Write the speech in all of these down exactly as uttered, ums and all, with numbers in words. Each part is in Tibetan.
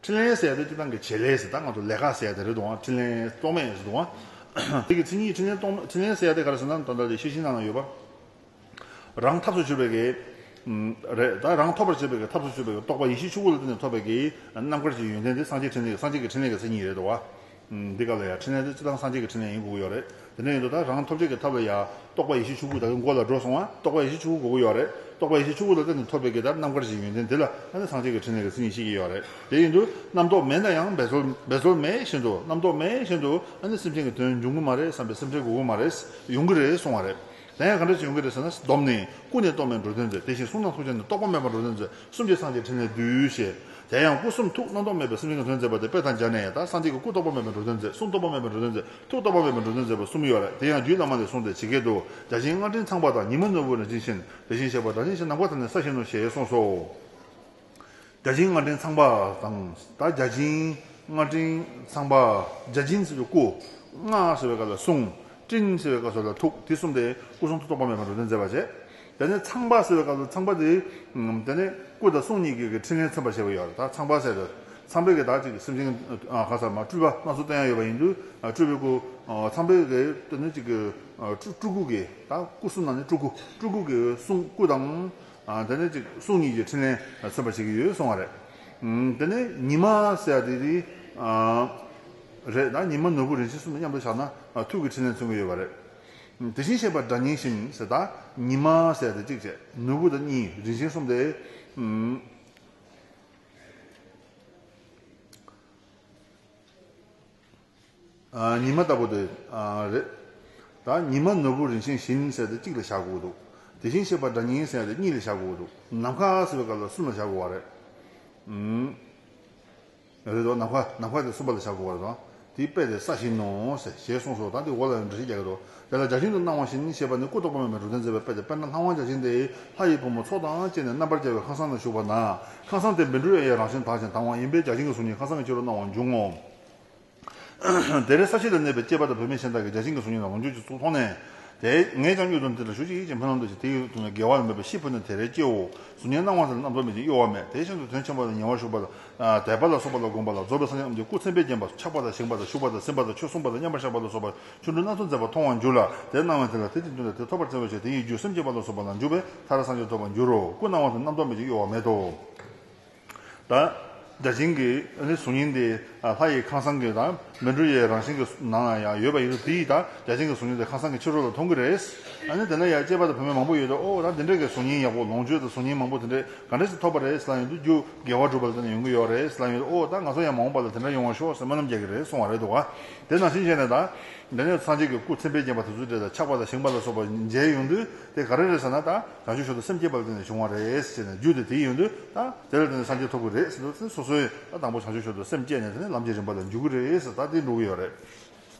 འཕྲིན་ལས་ཟེར་ཡ་དེ་སྤྱིར་བཏང་གི་བྱེད་ལས་ཟེར། ད་ང་ཚོ་ལས་ཀ་ཟེར་ཡ་དེ་རེད་འདུག་ཨ། འཕྲིན་ལས་རྟོག་མེད་ཟེར་འདུག་ཨ། དེ་གི་མཚན་ཉིད་འཕྲིན་ལས་རྟོག་མེད། འཕྲིན་ལས་ཟེར་ཡ་དེ་ག་རེ་ཟེར་ན། ད་ལྟ་དེ་ཤེས་བཞིན་ནང་ན་ཡོད་པ། རང་ཐབས་སུ་གྱུར་པའི་གི་ཨམ་རེད། ད་རང་ཐོབ་པར་བྱེད་པའི་གི་ཐབས་སུ་གྱུར་པའི་གི་རྟོག་པ་ཡེ་ཤེས་ཆོས་སྐུ་ལ་བརྟེན་ནས་ཐོབ་པའི་གི་རྣམ་དཀར་གྱི་ཡོན་ཏན་དེ་སངས་རྒྱས་འཕྲིན་ལས། སངས་རྒྱས་ཀྱི་འཕྲིན་ལས་ཀྱི་མཚན་ཉིད་རེད་འདུག་བ། ཨམ་འདི་ག་ལ་ཡང་འཕྲིན་ལས་དེ་སྤྱིར་བཏང་སངས་རྒྱས་ཀྱི་འཕྲིན་ལས་ཡིན་དགོས་ཀྱི་ཡོད་རེད། དེ་འདྲ་ཡིན་དུས་ད་རང་ཐོབ་བྱེད་ཀྱི་ཐབས་ལ་ཡང་རྟོག་པ་ཡེ་ཤེས་ཆོས་སྐུ་ད་གིན་མགོ་ལ་འགྲོ་སོང་བ། རྟོག་པ་ཡེ་ཤེས་ཆོས་སྐུ་དགོས་ཀྱི་ཡོད་རེད། རྟོག་པ་ཡེ་ཤེས་ཆོས་སྐུ་ལ་བརྟེན་ནས་ཐོབ་པའི་གི་ད་རྣམ་དཀར་གྱི་ཡོན་ཏན་དེ་ལ་ཨ་ནི་སངས་རྒྱས་ཀྱི་འཕྲིན་ལས་ཀྱི་མཚན་ཉིད་བཤད་ཀྱི་ཡོད་རེད། དེ་ཡིན་དུས་རྣམ་རྟོག་མེད་ན་ཡང་འབད་རྩོལ་འབད་རྩོལ་མེད་བཞིན་དུ། རྣམ་རྟོག་མེད་བཞིན་དུ་ཨ་ནི་སེམས་ཅན་གྱི་དོན་འབྱུང་གི་མ་རེད་བསམ་པའི་སེམས་ཁྲལ་དགོས་ཀྱི་མ་རེད། ཡོང་གི་རེད་གསུང་བ་རེད། དེ་ཡང་ག་འདྲ་ཞིག་ཡོང་གི་རེད་ཟེར་ན། བསྡོམས་ནས་ཀུན་ནས་རྟོག་མེད་འགྲོ་དོན་མཛད། དེ་བཞིན་གསུང་རྣམ་ཐོས་ཀྱང་ནི་རྟོག་པ་མེད་པར་འགྲོ་དོན་མཛད། གསུམ་གྱིས་སངས་རྒྱས་འཕྲིན་ལས་བསྡུས་ཞེས། དེ་ཡང་སྐུ་གསུང་ཐུགས་རྣམ་རྟོག་མེད་པའི་སེམས་ཅན་གྱི་དོན་མཛད་པ་དེ་དཔེ་དང་སྦྱར་ནས། ད་སངས་རྒྱས་ཀྱི་སྐུ་རྟོག་པ་མེད་པར་འགྲོ་དོན་མཛད། གསུང་རྟོག་པ་མེད་པར་འགྲོ་དོན་མཛད། ཐུགས་རྟོག་པ་མེད་པར་འགྲོ་དོན་མཛད་པ་གསུམ་ཡོད་རེད། དེ་ཡང་རྒྱུད་བླ་མ་ལས་གསུངས་ཏེ་ཇི་སྐད་དུ། བརྒྱ་བྱིན་རྔ་སྤྲིན་ཚངས་པ་དང་། ཉི་མ་ནོར་བུ་རིན་ཆེན་བཞིན། དེ་བཞིན་གཤེགས་པ་སྒྲ་གཅན་ཞིང་ནམ་མཁའ་ཐམས་ཅད་ནི་ས་བཞིན་ནོ། ཞེས་གསུངས་སོ། བརྒྱ་བྱིན་རྔ་སྤྲིན་ཚངས་པ་དང་། ད་བརྒྱ་བྱིན་རྔ་སྤྲིན་ཚངས་པ། བརྒྱ་བྱིན་ཟེར་བའི་སྐུ། རྔ་ཟེར་བའི་སྐབས་ལ་གསུང་། སྤྲིན་ཟེར་བའི་སྐབས་སུ་ལ་ཐུགས། དེ་གསུམ་དེ་སྐུ་གསུང་ཐུགས་རྟོག་པ་མེད་པར་འགྲོ་དོན་མཛད་པ་བྱས། དེ་ནས་ཚངས་པ་ཟེར་བའི་སྐབས་སུ་ཚངས་པ་དེ་དེ་ནས་སྐུ་དང་གསུང་གཉིས་ཀྱི་གི་འཕྲིན་ལས་མཚོན་པར་བྱེད་པ་ཡོད་རེད། ད་ཚངས་པ་ཟེར་དུས་ཚངས་པའི་གི་ད་ཅིག་སེམས་ཅན་ག་ས་མ་སྤྲུལ་པ་སྣ་ཚོགས་བསྟན་ཡ་ཡོད་པ་ཡིན་དུས། སྤྲུལ་པའི་སྐུ་ཚངས་པའི་གི་དེ་ནས་ཅིག་གི་སྤྲུལ་སྐུ་གི་ད་སྐུ་གསུམ་ནང་ནས་སྤྲུལ་སྐུ། སྤྲུལ་སྐུ་གི་གསུང་སྐུ་དང་། ཨ། དེ་ནས་ཅིག་གསུང་གཉིས་ཀྱི་འཕྲིན་ལས་མཚོན་པར་བྱེད་ཀྱི་ཡོད་གསུང་བ་རེད། ཨུམ། དེ་ནས་ཉི་མ་ཟེར་ཡ་དེ་དེ། ཨ། རེད། ད་ཉི་མ་ནོར་བུ་རིན་ཆེན་གསུམ་དང་མཉམ་དུ་བཞག་ན། ཨ། ཐུགས་ཀྱི་འཕྲིན་ལས་མཚོན་གྱི་ཡོད་པ་རེད། ཨུམ། དེ་བཞིན་གཤེགས་པ་སྒྲ་སྙན་བཞིན་ཟེར། ད་ཉི་མ་ཟེར་ཡ་དེ་གཅིག་བྱས། ནོར་བུ་དང་གཉིས། རིན་ཆེན་གསུམ་དེ། ཨུམ། ཨ། ཉི་མ་ལྟ་བུ་དེ། ཨ། རེད། ད་ཉི་མ་ནོར་བུ་རིན་ཆེན་བཞིན་ཟེར་དེ་གཅིག་ལ་བཞག་དགོས་འདུག་དེ་བཞིན་གཤེགས་པ་སྒྲ་སྙན་ཟེར་དེ་གཉིས་ལ་བཞག་དགོས་འདུག་ནམ་མཁའ་ཟེར་བའི་སྐབས་ལ་གསུམ་ལ་བཞག་དགོས་པ་རེད། ཨུམ། རེད་དོ། ནམ་མཁའ་ནམ་མཁའ་དེ་གསུམ་པ་ལ་བཞག་དགོས་པ་རེད་དོ། དེའི་དཔེ་དེ་ས་བཞིན་ནོ་ཞེས་གསུངས་སོ། ད་དེ་འོག་ལ་ཡང་འགྲེལ་བཤད་རྒྱག་གི་འདུག་དེ་ལ་བརྒྱ་བྱིན་དུ་སྣང་བ་བཞིན་ཞེས་པ་ནི་སྐུ་རྟོག་པ་མེད་པར་འགྲོ་དོན་མཛད་པའི་དཔེ་དེ། དཔེར་ན་ལྷ་དབང་བརྒྱ་བྱིན་དེ་ལྷ་ཡི་བུ་མོ་ཚོགས་དང་བཅས་ནས་རྣམ་པར་རྒྱལ་བའི་ཁང་བཟང་ན་བཞུགས་པ་ན། ཁང་བཟང་དེ་བཻ་ཌཱུརྱ་ཡི་རང་བཞིན་དག་ཅིང་དྭངས་པ་ཡིན་པས་བརྒྱ་བྱིན་གྱི་གཟུགས་བརྙན་ཁང་བཟང་གི་ཕྱི་རོལ་སྣང་བར་འབྱུང་ངོ་། དེར་ས་གཞི་ལ་གནས་པའི་སྐྱེས་པ་དང་བུད་མེད་གཞན་དག་གིས་བརྒྱ་བྱིན་གྱི་གཟུགས་བརྙན་ལ་ངོ་འཕྲོད་ཀྱི་ཚུལ་མཐོང་ནས། དེ་ངས་ཀྱང་མྱུར་དུ་འདི་ལ་ཞུགས་ཤིག་ཅེས་སྨོན་ལམ་འདེབས་ཤིང་། དེ་ཡི་དོན་ལ་དགེ་བ་ལ་མོས་པའི་ཤེས་ཕུལ་ནས། དེར་སྐྱེ་བོ་གཟུགས་བརྙན་སྣང་བ་དེ་ལ་རྣམ་རྟོག་མེད་ཅིང་གཡོ་བ་མེད། དེ་བཞིན་དུ་དོན་ཆེན་པོ་ལ་ཉེ་བར་ཞུགས་པ་ལ། དད་པ་ལ་སོགས་པ་ལ་བསྒོམས་པ་ལ། རྫོགས་པའི་སངས་རྒྱས་རྣམས་ཀྱི་སྐུ་མཚན་དཔེས་བརྒྱན་པ། འཆག་པ་དང་ཞེན་པ་དང་ཞུགས་པ་དང་ཟིན་པ་དང་ཆོས་གསུངས་པ་དང་མཉམ་པར་བཞག་པ་ལ་སོགས་པ་ཆོ་འཕྲུལ་སྣ་ཚོགས་མཛད་པ་མཐོང་བར་འགྱུར་ལ། དེ་སྣང་བས་དེ་ལ་དེ་དེ་འདུག་ན་དེ་ཐོབ་པར་བརྩོན་པར་བྱེད། དེ་ཡི་རྒྱུ་སེམས་བསྐྱེད་པ་ལ་སོགས་པ་ལ་འཇུག་པས་མཐར་སངས་རྒྱས་ཐོབ་པར་འགྱུར་རོ། སྐུ་སྣང་བ་དང་རྣམ་རྟོག་མེད་ཅིང་གཡོ་བ་མེད་དོ། ད་བརྒྱ་བྱིན་གྱི་ཨ་ནི་གཟུགས་བརྙན་དེ། ཨ། ལྷ་ཡི་ཁང་བཟང་གི་དང་བཻ་ཌཱུརྱའི་རང་བཞིན་གྱི་ནང་ལ་ཡང་ཡོད་པ་ཡིན་དུས། དེ་ཡིས་ད་བརྒྱ་བྱིན་གྱི་གཟུགས་བརྙན་དེ་ཁང་བཟང་གི་ཕྱི་རོལ་ལ་མཐོང་གི་རེད། ཨ་ནི་དེ་ལ་ཡང་སྐྱེས་པ་དང་བུད་མེད་མང་པོ་ཡོད་དུས། ཨོ། ད་འདི་འདྲ་གི་གཟུགས་བརྙན་ཡག་པོ། ལོངས་སྤྱོད་དང་གཟུགས་བརྙན་མང་པོ་དེ་འདྲ་ག་འདྲ་ཞིག་ཐོབ་པ་རེད་ཟེར་ལབ་ཡོང་དུས། རྒྱུ་དགེ་བ་བསྒྲུབས་པ་ལ་བརྟེན་ནས་ཡོང་གི་ཡོད་རེད་ཟེར་ལབ་ཡོང་དུས། ཨོ། ད་ང་ཚོ་ཡང་མ་འོངས་པ་ལ་དེ་འདྲ་ཡོང་བར་ཤོག་ཟེར་སྨོན་ལམ་རྒྱག་གི་རེད་གསུང་བ་རེད་འདུག་ག་དེ་ནང་བཞིན་བྱས་ནས་ད། འདི་ནས་སངས་རྒྱས་ཀྱི་སྐུ་མཚན་དཔེས་བརྒྱན་པ་དེ་ཚོ་འདྲ་དང་། འཆག་པ་དང་ཞེན་པ་ལ་སོགས་པ་མཇལ་ཡོང་དུས། དེ་ག་རེ་རེད་ཟེར་ན། ད་བྱང་ཆུབ་མཆོག་ཏུ་སེམས་བསྐྱེད་པ་ལ་བརྟེན་ནས་བྱུང་བ་རེད་ཟེར་ནས། རྒྱུ་དེ་དེ་ཡིན་དུས། ད་དེ་ལ་བརྟེན་ནས་སངས་རྒྱས་ཐོབ་ཀྱི་རེད་ཟེར་དུས། སོ་སོའི་ད་དང་པོ་བྱང་ཆུབ་མཆོག་ཏུ་སེམས་བསྐྱེད་ནས། དེ་ནས་ལམ་གྱི་རིམ་པ་ལ་འཇུག་གི་རེད་ཟེར། ད་དེ་འགྲོ་གི་ཡོད་རེད།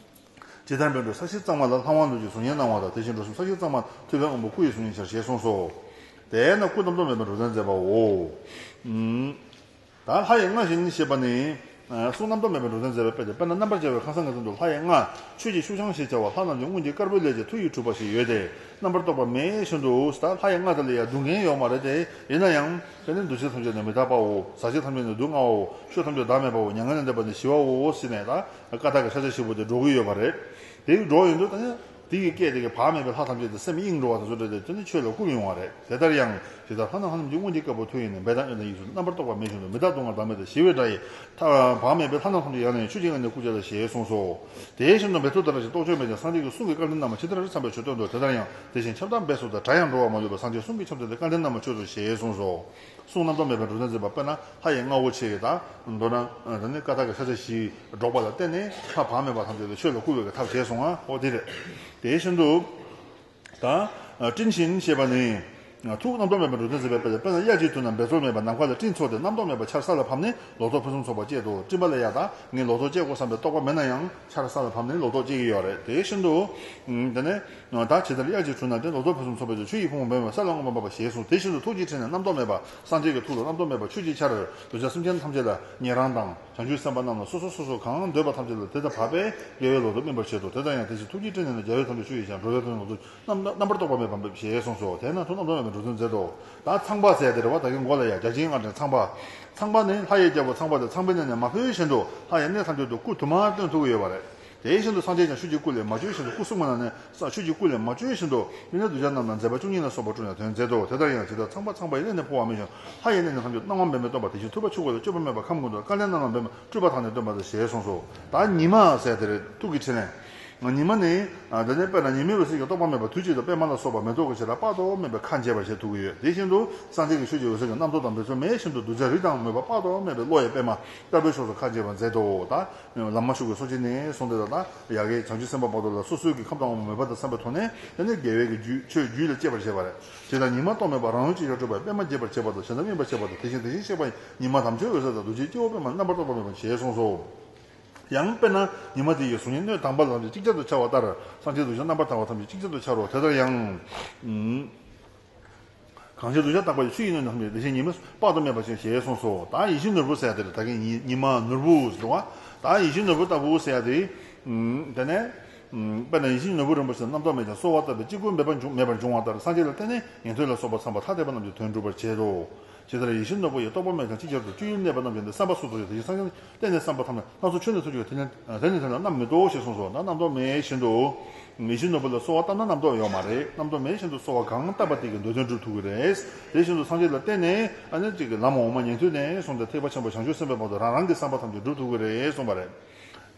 ཇི་ལྟར་འབད་འགྲོ་ས་གཞི་གཙང་མ་ལ། ལྷ་དབང་ལུས་ཀྱི་གཟུགས་བརྙན་སྣང་བ་དང་། དེ་བཞིན་འགྲོ་གསུམ་ས་གཞི་གཙང་མ་ཐུབ་པའི་དབང་པོ་སྐུ་ཡི་གཟུགས་བརྙན་འཆར། ཞེས་གསུངས་སོ། དེས་ན་སྐུ་རྣམ་རྟོག་མེད་པར་འགྲོ་དོན་མཛད་པའོ། ཨུམ། ད་ལྷ་ཡི་རྔ་བཞིན་ཞེས་པ་ནི། ཨ། གསུང་རྣམ་རྟོག་མེད་པར་འགྲོ་དོན་མཛད་པའི་དཔེ་སྟེ། དཔེར་ན་རྣམ་པར་རྒྱལ་བའི་ཁང་བཟང་གི་སྟེང་དུ་ལྷ་ཡི་རྔ། ཆོས་ཀྱི་ཤུགས་འཆང་ཞེས་བྱ་བ། ལྷ་རྣམས་ཀྱི་དངོས་ཀྱི་དཀར་པོའི་ལས་ཀྱི་མཐུ་ཡིས་གྲུབ་པ་ཞིག་ཡོད་དེ། རྣམ་པར་རྟོག་པ་མེད་བཞིན་དུ། ད་ལྷ་ཡི་རྔ་དེ་ལ་ཡང་སྡུག་བསྔལ་ཡོད་མ་རེད་དེ། ཡིན་ན་ཡང་དེ་ནི་འདུ་བྱེད་ཐམས་ཅད་ནི་མི་རྟག་པའོ། ཟག་བཅས་ཐམས་ཅད་ནི་སྡུག་བསྔལ་བའོ། ཆོས་ཐམས་ཅད་བདག་མེད་པའོ། མྱ་ངན་ལས་འདས་པ་ནི་ཞི་བའོ་ཟེར་ནས། ད་ཀ་དག་གི་ས་ཆ་ཞིག་པོ་དེ་འགྲོ་གི་ཡོད་པ་རེད། དེ་འགྲོ་ཡོང་དུས། ད་ནི། དེ་ཡི་སྐད་དེ་གིས་བག་མེད་པའི་ལྷ་ཐམས་ཅད་དེ་སེམས་གཡེངས་འགྲོ་བ་དང་ཚོ་འདྲ་སྟེ། དེ་ནི་ཆོས་ལ་བཀུག་ཡོང་བ་རེད། དེ་ལྟར་ཡང་། ཇི་ལྟར་ལྷ་རྣམས་ལྷ་རྣམས་ཀྱི་དངོས་ཀྱི་དཀར་པོའི་མཐུ་ཡིས་ནི། འབེན་དང་གཡོན་དང་གཡས་སུ་རྣམ་པར་རྟོག་པ་མེད་བཞིན་དུ། མི་རྟག་སྡུག་བསྔལ་བདག་མེད་དང་ཞི་བའི་སྒྲ་ཡིས། ད་བག་མེད་པའི་ལྷ་རྣམས་ཐམས་ཅད་ཡང་ནི་ཆོས་ཀྱི་ངང་ནས་བཀུག་ཅིག་ལ་ཞེས་གསུངས་སོ། དེ་བཞིན་དུ་འབད་འཐབ་དེ་འདྲ་ཞིག་རྟོག་དཔྱོད་མེད་ཅིང་། སངས་རྒྱས་ཀྱི་གསུང་གི་བཀའ་དྲིན་རྣམས་ཇི་ལྟར་འཚམས་པའི་མཆོད་རྟེན་དུ། དེ་ལྟར་ཡང་དེ་བཞིན་ཁྱབ་བདག་འབད་སོ་དང་གྲངས་ཡང་འགྲོ་བ་མ་ལུས་པ། སངས་རྒྱས་གསུང་གི་ཁྱབ་བདག་དེ་བཀའ་དྲིན་རྣམས་མཆོད་དོ་ཞེས་གསུངས་སོ། གསུང་རྣམ་རྟོག་མེད་པར་འགྲོ་དོན་མཛད་པ། དཔེར་ན་ལྷ་ཡི་རྔ་བོ་ཆེ་ཡི། ད་མདོར་ན་དེ་ནི་ཀ་དག་གི་ས་ཆ་བཞི་སྒྲོག་པ་ལ་བརྟེན་ནས། ལྷ་བག་མེད་པ་ཐམས་ཅད་དེ་ཆོས་ལ་བཀུག་པའི་གི་ཐབས་བྱས་སོང་ང་། འོ་དེ་རེད། དེ་བཞིན་དུ། ད་སྤྲིན་བཞིན་ཞེས་པ་ནི། ཐུགས་རྣམ་རྟོག་མེད་པར་འགྲོ་དོན་མཛད་པའི་དཔེ་སྟེ། དཔེར་ན་དབྱར་གྱི་དུས་ན་འབད་རྩོལ་མེད་པར་ནམ་མཁའ་ལ་སྤྲིན་ཚོགས་ཏེ། རྣམ་རྟོག་མེད་པར་ཆར་ས་ལ་ཕབ་ནས་ལོ་ཏོག་ཕུན་སུམ་ཚོགས་པ་སྐྱེད་དོ། སྤྲིན་པ་ལ་ཡང་། ད་ངས་ལོ་ཏོག་སྐྱེ་དགོས་བསམ་པའི་རྟོག་པ་མེད་ན་ཡང་། ཆར་ས་ལ་ཕབ་ནས་ལོ་ཏོག་སྐྱེ་གི་ཡོད་རེད། དེ་བཞིན་དུ། དེ་ནས། ད་ཇི་ལྟར་དབྱར་གྱི་དུས་ན་སྤྲིན། ལོ་ཏོག་ཕུན་སུམ་ཚོགས་པའི་ཚུལ། ཆུ་ཡི་ཕུང་པོ་འབེལ་བས་ས་ལ་རྔོན་པ་འབབ་པ་ཞེས་གསུངས། དེ་བཞིན་དུ་ཐུགས་ཀྱི་སྤྲིན་ནི་རྣམ་རྟོག་མེད་པ། སངས་རྒྱས་ཀྱི་ཐུགས་ལ་རྣམ་རྟོག་མེད་པ། ཆོས་ཀྱི་ཆར་གདུལ་བྱ་སེམས་ཅན་ཐམས་ཅད་ལ་ཉན་རང་དང་། བྱང་ཆུབ་སེམས་དཔའ་རྣམས་ལ་སོ་སོ་སོ་སོ་གང་འདོད་པ་ཐམས་ཅད་ལ་དེ་དང་བབ་པས་དགེ་བའི་ལོ་ཏོག་སྨིན་པར་བྱེད་དོ། དེ་ལྟར་ཡང་དེ་བཞིན་ཐུགས་རྗེའི་སྤྲིན་ནི་རྒྱལ་བའི་ཐམས་ཅད་ཆོས་ཀྱི་ཞིང་། འགྲོ་བའི་ཕན་ཡོན་ལོངས་སུ་རྣམ་རྣམ་པར་རྟོག་པ་མེད་པར་འབེབས་ཞེས་གསུངས་སོ། དེས་ན་ཐུགས་རྣམ་རྟོག་མེད་པའི་འགྲོ་དོན་མཛད་དོ། ད་ཚངས་པ་ཟེར་དེ་རེད་བ། ད་གིན་མགོ་ལ་ཡ་བརྒྱ་བྱིན་སྔགས་ཕྲེང་ཚངས་པ། ཚངས་པ་ནི་ལྷ་ཡི་རྒྱལ་པོ་ཚངས་པ་སྟེ། ཚངས་པའི་གནས་ནས་མ་འཕོས་བཞིན་དུ་ལྷ་ཡི་གནས་ཐམས་ཅད་དུ་སྐུ་དུ་མར་སྟོན་ཐུབ་ཀྱི་ཡོད་པ་རེད། དེ་བཞིན་དུ་སངས་རྒྱས་ཀྱང་ཆོས་ཀྱི་སྐུ་ལས་མ་བསྐྱོད་བཞིན་དུ། སྐུ་གསུང་ཐུགས་ཀྱི་སྔོན་ལ་ནི་ས་ཆོས་ཀྱི་སྐུ་ལས་མ་བསྐྱོད་བཞིན་དུ། དམིགས་མེད་གདུལ་བྱ་རྣམས་ལ་མཛད་པ་བཅུ་གཉིས་ལ་སོགས་པ་བསྐྲུན་ནས་དོན་མཛད་དོ། དེ་ལྟར་ཡང་ཇི་ལྟར་ཚངས་པ་ཚངས་པ་ཡི་གནས་ནས་འཕོ་བ་མེད་ཅིང་ལྷ་ཡི་གནས་ནི་ཐམས་ཅད་སྣང་བ་འབད་མེད་སྟོན་པ། དེ་བཞིན་ཐུབ་པ་ཆོས་སྐུ་ལས་སྐྱོབ་པ་མེད་པ། ཁམས་ཀུན་ཏུ་བསྐལ་པའི་རྣམ་སྣང་འབད་མེད་སྤྲུལ་པ་དག་ནི་སྟོན་པ་དང་ཞེས་གསུངས་སོ། ད་ཉི་མ་ཟེར་དེ་རེད། ཐུགས་ཀྱི་ཕྲིན་ལས། ཉི་མ་ནི། ཨ། དེ་ནས་དཔེར་ན་ཉི་མའི་འོད་ཟེར་གྱིས་རྟོག་པ་མེད་པ་དུས་གཅིག་ཏུ་པད་མ་ལ་སོགས་པ་མེ་ཏོག་གི་བྱེ་བྲག་དཔག་ཏུ་མེད་པའི་ཁ་འབྱེད་པར་བྱེད་ཐུབ་ཀྱི་ཡོད། དེ་བཞིན་དུ་སངས་རྒྱས་ཀྱི་ཆོས་ཀྱི་འོད་ཟེར་གྱིས་རྣམ་རྟོག་དང་འབད་རྩོལ་མེད་བཞིན་དུ་གདུལ་བྱ་རིགས་དང་མོས་པ་དཔག་ཏུ་མེད་པའི་བློ་ཡི་པད་མ་ལྟར་བའི་ཕྱོགས་སུ་ཁ་འབྱེད་པར་མཛད་དོ། ད་བླ་མ་ཤོ་གི་སོ་སྐྱེ་ནས་བཟུང་སྟེ། ད་ཡ་གི་བྱང་ཆུབ་སེམས་དཔའ་བར་དུ་ལ་སོ་སོའི་གི་ཁམས་དང་དབང་པོ་མོས་པ་དང་འཚམ་པའི་ཐོག་ནས། དེ་ནས་དགེ་བའི་གི་རྒྱུ་ཆོས་རྒྱུད་ལ་སྐྱེ་བར་བྱེད་པ་རེད། ཇི་ལྟར་ཉི་མ་རྟོག་མེད་པ་རང་ཡུལ་ཅིག་ཤར་སྤྲུལ་པ་པདྨ་རྒྱས་པར་བྱེད་པ་དང་། གཞན་དག་སྨིན་པར་བྱེད་པ་དང་། དེ་བཞིན་དེ་བཞིན་གཤེགས་པ་ཉི་མ་དམ་ཆོས་འོད་ཟེར་དང་རྡོ་རྗེ་སྤྱི་བོ་པདྨ་རྣམ་པར་རྟོག་པ་མེད་པ་ཞེས་གསུངས་སོ། ཡང་དཔེར་ན་ཉི་མ་དེ་ཡི་གཟུགས་བརྙན་སྣོད་དང་པ་ལ་ཐམས་ཅད་ཅིག་ཅར་དུ་འཆར་བ་ལྟར། སངས་རྒྱས་གདུལ་བྱ་རྣམ་པར་དག་པ་ཐམས་ཅད་ཅིག་ཅར་དུ་འཆར་རོ། དེ་ལྟར་ཡང་། ཨུམ། གང་ཕྱིར་གདུལ་བྱ་རྟག་པ་ཡི། ཆུ་ཡི་སྣོད་ནི་ཐམས་ཅད་དེ་བཞིན་ཉིད། དཔག་ཏུ་མེད་པ་ཞེས་གསུངས་སོ། ད་ཡིད་བཞིན་ནོར་བུ་ཟེར་ཡ་དེ་རེད། ད་གིན་ཉི་ཉི་མ་ནོར་བུ་ཟེར་བ། ད་ཡིད་བཞིན་ནོར་བུ་ལྟ་བུ་ཟེར་ཡ་དེ། ཨུམ། དེ་ནས། ཨུམ། དཔེར་ན་ཡིད་བཞིན་ནོར་བུ་རིན་པོ་ཆེ་རྣམ་རྟོག་མེད་ཅིང་གསོལ་བ་བཏབ་པས་ཅི་དགོས་འབད་པ་འབྱུང་མེད་པར་འབྱུང་བ་ལྟར། སངས་རྒྱས་ལ་བརྟེན་ནས་ཉན་ཐོས་ལ་སོགས་པ་ཚངས་པ་ཐ་དད་པ་རྣམས་ཀྱི་དོན་སྒྲུབ་པར་བྱེད་དོ། ཇི་ལྟར་ཡིད་བཞིན་ནོར་བུ་ཡིས་རྟོག་པ་མེད་ཅིང་ཅིག་ཅར་དུ་སྤྱོད་ཡུལ་གནས་པ་རྣམས་ཀྱི་ནི་བསམ་པ་སོ་སོར་ཡང་དེ་བཞིན་སངས་རྒྱས་བརྟེན་ནས་བསམ་པ་ཐམས་ཅད་སྣ་ཚོགས་ཆོས་ནི་ཐུགས་རྒྱུད་དེ་ནི་དེ་ནི་དེ་ལ་རྣམ་མི་རྟོག་ཞེས་གསུངས་སོ། ད་རྣམ་རྟོག་མེད་བཞིན་དུ། ཡིད་བཞིན་ནོར་བུ་ལ་གསོལ་བ་བཏབ་ན་རྣམ་རྟོག་ཡོད་མ་རེད། རྣམ་རྟོག་མེད་བཞིན་དུ་གསོལ་བ་གང་བཏབ་པ་དེ་གིས་འདོད་དོན་སྒྲུབ་ཐུབ་ཀྱི་རེད། དེ་བཞིན་དུ་སངས་རྒྱས་ལ་བརྟེན་ནས་ཨ་ནི་ཅིག་གི་ལམ་འོག་མ་ཉན་ཐོས་ནས་བཟུང་སྟེ་ཐེག་པ་ཆེན་པོ་བྱང་ཆུབ་སེམས་དཔའི་བར་དུ་རང་རང་གི་བསམ་པ་ཐམས་ཅད་འགྲུབ་ཐུབ་ཀྱི་རེད་གསུངས་པ་རེད།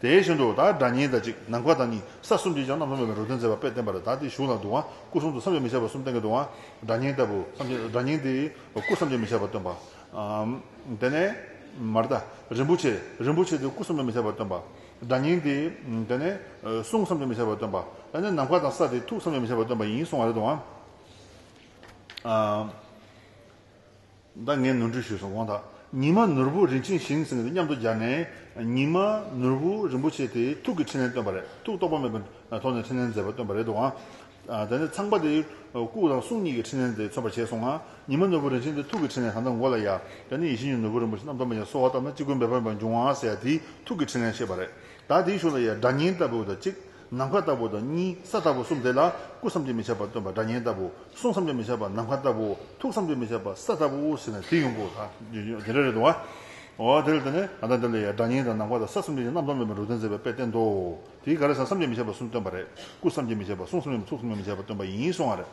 དེ་བཞིན་དུ་ད་སྒྲ་སྙན་དང་གཅིག་ནམ་མཁའ་དང་གཉིས། ས་གསུམ་གྱི་ཀྱང་རྣམ་རྟོག་མེད་པའི་རོལ་སྟོན་མཛད་པ་དཔེ་བསྟན་པ་རེད། ད་དེ་གཞུང་ལ་འདུག་པ། སྐུ་གསུང་ཐུགས་བསམ་གྱིས་མི་ཁྱབ་པ་གསུམ་བསྟན་གྱི་འདུག་པ། སྒྲ་སྙན་ལྟ་བུ་བསམ་གྱིས། སྒྲ་སྙན་དེ་སྐུ་བསམ་གྱིས་མི་ཁྱབ་པ་སྟོན་པ། ཨམ། དེ་ནས་མར་ད་རིན་པོ་ཆེ། རིན་པོ་ཆེ་དེ་སྐུ་བསམ་གྱིས་མི་ཁྱབ་པ་སྟོན་པ། སྒྲ་སྙན་དེ། དེ་ནས་གསུང་བསམ་གྱིས་མི་ཁྱབ་པ་སྟོན་པ། དེ་ནས་ནམ་མཁའ་དང་ས་དེ་ཐུགས་བསམ་གྱིས་མི་ཁྱབ་པ་སྟོན་པ་ཡིན་གསུང་བ་རེད་འདུག་པ། ཨམ། ད་ངས་ནོར་འཁྲུལ་ཞུས་སོང་དགོངས་དག། ཉི་མ་ནོར་བུ་རིན་ཆེན་ཞིང་ཟེར་མཁན་དེ་མཉམ་དུ་སྦྱར་ནས། ཉི་མ་ནོར་བུ་རིན་པོ་ཆེ་དེ་ཐུགས་ཀྱི་ཕྲིན་ལས་སྟོན་པ་རེད། ཐུགས་རྟོག་པ་མེད་པའི་ཐོག་ནས་ཕྲིན་ལས་མཛད་པ་སྟོན་པ་རེད་འདུག་ཨང་། ཨ། དེ་ནས་ཚངས་པ་དེ་སྐུ་དང་གསུང་གཉིས་ཀྱི་ཕྲིན་ལས་དེ་མཚོན་པར་བྱས་སོང་ང་། ཉི་མ་ནོར་བུ་རིན་ཆེན་དེ་ཐུགས་ཀྱི་ཕྲིན་ལས། ད་ལྟ་མགོ་ལ་ཡ། དེ་ནས་ཡིད་བཞིན་གྱི་ནོར་བུ་རིན་པོ་ཆེ་རྣམ་རྟོག་མེད་ཅིང་གསོལ་བ་བཏབ་ན་ཅི་དགོས་འབད་པ་ཡིན་པར་འབྱུང་བ་ཟེར་ཡ་དེ་ཐུགས་ཀྱི་ཕྲིན་ལས་བཤད་པ་རེད། ད་དེའི་གཞུག་ལ་ཡ་སྒྲ་སྙན་ལྟ་བུ་དང་གཅིག་ནམ་མཁའ་ལྟ་བུ་དང་གཉིས། ས་ལྟ་བུ་གསུམ། དེ་ལ་སྐུ་བསམ་གྱིས་མི་ཁྱབ་པ་སྟོན་པ་སྒྲ་སྙན་ལྟ་བུ། གསུང་བསམ་གྱིས་མི་ཁྱབ་པ་ནམ་མཁའ་ལྟ་བུ། ཐུགས་བསམ་གྱིས་མི་ཁྱབ་པ་ས་ལྟ་བུ་ཟེར་ནས་དེ་ཡོང་གོ། ད་དེ་འདྲ་རེད་འདུག་པ། འོ་དེ་ལ་དེ་ནས་ཨ་ད་དེ་ལ་ཡ་སྒྲ་སྙན་དང་ནམ་མཁའ་དང་ས་གསུམ་གྱི་རྣམ་རྟོག་མེད་པའི་རོལ་སྟོན་མཛད་པའི་དཔེ་བསྟན་ཏོ། དེའི་ག་རེ་ཟེར་ན་བསམ་གྱིས་མི་ཁྱབ་པ་གསུམ་སྟོན་པ་རེད། སྐུ་བསམ་གྱིས་མི་ཁྱབ་པ། གསུང་བསམ་གྱིས་མི། ཐུགས་བསམ་གྱིས་མི་ཁྱབ་པ་སྟོན་པ་ཡིན་གསུང་བ་རེད།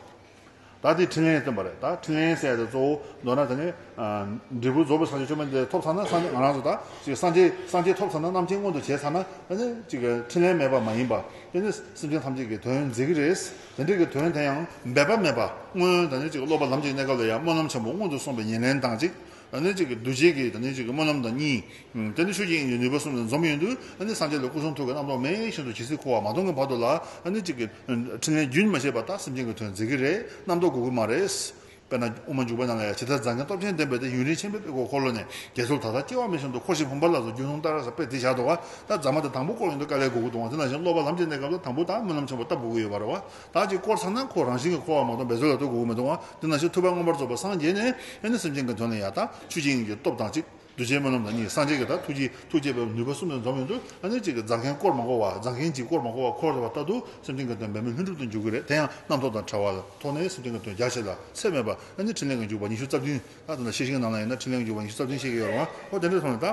ད་དེ་ཕྲིན་ལས་སྟོན་པ་རེད། ད་ཕྲིན་ལས་ཟེར་ཡ་དེ་གཙོ་བོ་མདོར་ན་དེ་ནི། ཨ། འབྲས་བུ་རྫོགས་པའི་སངས་རྒྱས་བཅོམ་ལྡན་འདས་ཐོབ་ཚར་ན། སངས་རྒྱས་ང་རང་ཚོ་ད་ཅིག་སངས་རྒྱས་སངས་རྒྱས་ཐོབ་ཚར་ན། རྣམ་མཁྱེན་མངོན་དུ་བྱས་ཚར་ན། ཨ་ནི་ཅིག་ཕྲིན་ལས་མེད་པ་མ་ཡིན་པ། དེ་ནི་སེམས་ཅན་ཐམས་ཅད་ཀྱི་དོན་མཛད་ཀྱི་རེད། དེ་འདྲ་གི་དོན་དེ་ཡང་འབད་པ་མེད་པ། སྔོན་ད་ནི་ཅིག་སློབ་པ་ལམ་གྱི་གནས་སྐབས་ལ་ཡང་སྨོན་ལམ་ཆེན་པོ་སྔོན་དུ་སོང་བའི་ཉེར་ལེན་དང་གཅིག་ཨ་ནི་ཅིག་གི་གདུལ་བྱའི་གི་ད་ནི་ཅིག་གི་སྨོན་ལམ་དང་གཉིས། ཨུམ། དེ་ནི་ཆོས་ཀྱི་དབྱིངས་ཀྱི་ནུས་པ་གསུམ་ལ་འཛོམས་ཡོང་དུས། ཨ་ནི་སངས་རྒྱས་ལ་སྐུ་གསུང་ཐུགས་ཀྱི་རྣམ་རྟོག་མེད་བཞིན་དུ་ཇི་སྲིད་འཁོར་བ་མ་སྟོངས་ཀྱི་བར་དུ་ལ། ཨ་ནི་ཅིག་གི་ཕྲིན་ལས་རྒྱུན་མ་ཆད་པར་ད་སེམས་ཅན་གྱི་དོན་མཛད་ཀྱི་རེད། རྣམ་རྟོག་དགོས་ཀྱི་མ་རེད། དཔེར་ན་དབུ་མ་འཇུག་པ་ནང་ལ་ཡང་། ཇི་ལྟར་རྫ་མཁན་སྟོབས་ཆེན་ལྡན་པ་དེ། ཡུན་རིང་ཆེན་པོའི་དཔལ་གྱི་འཁོར་ལོ་ནས། དགེ་ཚུལ་དག་དང་སྐྱེ་བ་མེད་བཞིན་དུ། འཁོར་ཞིང་ཕུང་པོ་ལ་སོགས་རྒྱུན་མཐོང་ལྟར་ཟེར་དཔེ་དེ་བཞག་འདུག་པ། ད་རྫ་མ་དེ་དང་པོ་བསྐོར་ཡོང་དུས་དཀའ་ལས་དགོས་ཀྱི་འདུག་པ། དེ་ནང་བཞིན་སློབ་པ་ལམ་གྱི་གནས་སྐབས་ལ་དང་པོ་ད་སྨོན་ལམ་ཆེན་པོ་བཏབ་དགོས་ཀྱི་ཡོད་པ་རེད་པ། ད་ཅིག་བསྐོར་ཚར་ན་ཁོ་རང་བཞིན་གྱིས་འཁོར་བ་མ་སྟོངས་པའི་བཟོ་ལ་ལྟོས་དགོས་ཀྱི་མི་འདུག་པ། དེ་ནང་བཞིན་ཐུབ་པ་མངོན་པར་རྫོགས་པ་སངས་རྒྱས་ནས། ཨ་ནི་སེམས་ཅན་གྱི་དོན་ལ་ཡང་ད་ཆོས་ཀྱི་དབྱིངས་ཀྱི་སྟོབས་དང་གཅིག་གདུལ་བྱའི་སྨོན་ལམ་དང་གཉིས། སངས་རྒྱས་ཀྱི་ད་ཐུགས་རྗེ་ཐུགས་བསྐྱེད་པའི་ནུས་པ་གསུམ་དང་འཛོམས་ཡོང་དུས། ཨ་ནི་ཅིག་གི་རྫ་མཁན་བསྐོར་མ་དགོས་པ། རྫ་མཁན་གྱིས་བསྐོར་མ་དགོས་པ། འཁོར་བ་ལྟ་དུས་སེམས་ཅན་གྱི་དོན་འབད་མེད་ལྷུན་གྲུབ་ཏུ་འགྱུར་གྱི་རེད། དེ་ཡང་རྣམ་རྟོག་དང་བྲལ་བ་ལ་ཐོག་ནས་སེམས་ཅན་གྱི་དོན་རྒྱ་ཆེ་ལ་ཚད་མེད་པ། ཨ་ནི་ཕྲིན་ལས་ཀྱི་འཇུག་པ་ཉི་ཤུ་རྩ་བདུན། ད་ད་ལྟ་ཤེར་ཕྱིན་གྱི་ནང་ལ་ཡིན་ན་ཕྲིན་ལས་ཀྱི་འཇུག་པ་ཉི་ཤུ་རྩ་བདུན་བཤད་ཀྱི་ཡོད་རེད་པ། འོ་དེ་འདྲའི་ཐོག་ནས་ད་